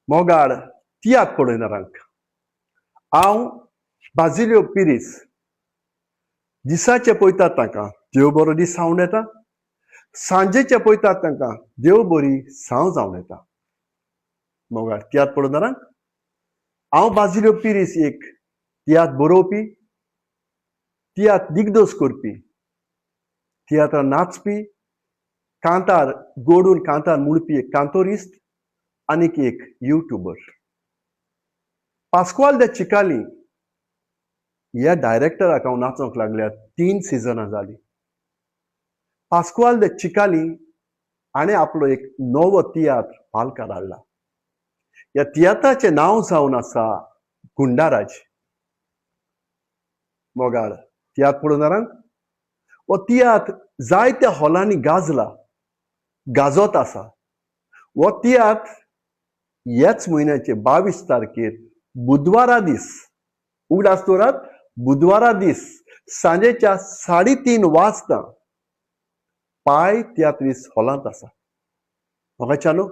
मोगाळ तियात्र पळयणारांक, हांव बाजिलियो पिरीस. दिसाचे पळयतात तांकां देव बरो दीस जावन येता, सांजेचे पळयतात तांकां देव बरी सांव जावन येता. मोगाळ तियात्र पळयणारांक, हांव बाजिलियो पिरीस, एक तियात्र बरोवपी, तियात्र दिग्दोस करपी, तियात्रां नाचपी, कांतार गोडून कांतार म्हणपी एक कांतोरिस्त आनीक एक युट्युबर. पास्क्वाल the Chicalim ह्या डायरेक्टराक हांव नाचोंक लागल्यार 3 सिजनां जालीं. पास्क्वाल the Chicalim हाणें आपलो एक नवो तियात्र पालकार हाडला. ह्या तियात्राचें नांव जावन आसा गुंडाराज. मोगाळ तियात्र पळोवणारांक, हो तियात्र जायत्या हॉलांनी गाजला, गाजत आसा. हो तियात्र ह्याच म्हयन्याचे 22 तारखेर बुधवारा दीस, उगडास दवरात, बुधवारा दीस सांजेच्या 3:30 वाजता पाय तियात्रीस हॉलांत आसा. मोगाच्यानो,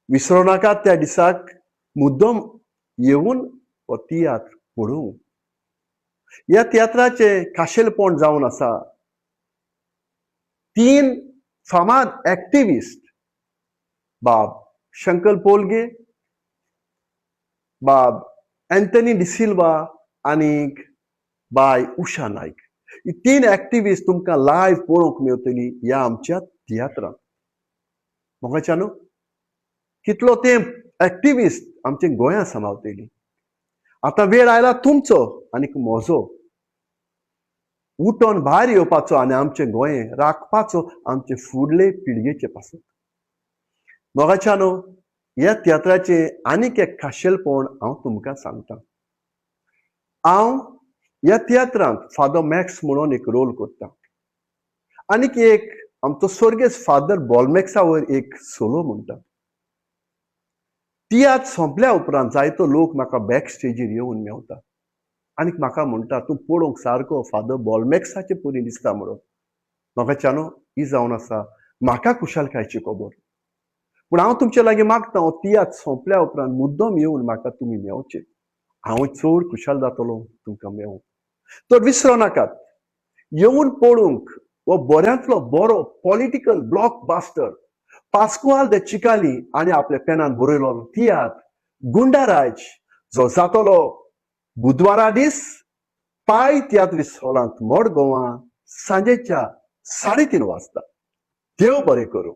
विसरो नाकात, त्या दिसाक मुद्दम येवन हो तियात्र पळोवंक. ह्या तियात्राचें खाशेलपण जावन आसा, तीन फामाद एक्टिविस्ट, बाब शंकर पोलगे, बाब अँथनी डिसिल्वा आनीक बाय उषा नायक, ही तीन एक्टिविस्ट तुमकां लायव्ह पळोवंक मेवतली ह्या आमच्या तियात्रांत. मोगाच्यानो, कितलो तेंप एक्टिविस्ट आमच्या गोंया सांबाळतली? आतां वेळ आयला तुमचो आनीक म्हजो उठोन भायर येवपाचो आनी आमचें गोंय राखपाचो आमचे फुडले पिळगेचे पासून. मोगाच्यानो, ह्या तियात्राचें आनीक एक खाशेलपण हांव तुमकां सांगता. हांव ह्या तियात्रांत फादर मॅक्स म्हणून एक रोल करता आनीक एक आमचो स्वर्गेस्त फादर बॉलमॅक्सा वयर एक सोलो म्हणटा. तियात्र सोंपल्या उपरांत जायतो लोक म्हाका बॅक स्टेजीर येवन मेवता आनीक म्हाका म्हणटा, तूं पळोवंक सारको फादर बॉलमॅक्साचे परी दिसता म्हणून. मोगाच्यानो, ही जावन आसा म्हाका खुशालकायची खबर. पूण हांव तुमचे लागीं मागता, हो तियात्र सोंपल्या उपरांत मुद्दम येवन म्हाका तुमी मेवचे. हांव चड खुशाल जातलो तुमकां मेवूंक. तर विसरो नाकात येवन पळोवंक हो बऱ्यांतलो बरो political block bastard, Pascual the Chicalim आनी आपल्या पेनान बरयलो तियात्र गुंडाराज, जो जातलो बुधवारा दीस पाय तियात्रीस हॉलांत, मडगांवां, सांजेच्या 3:30 वाजता. देव बरें करूं.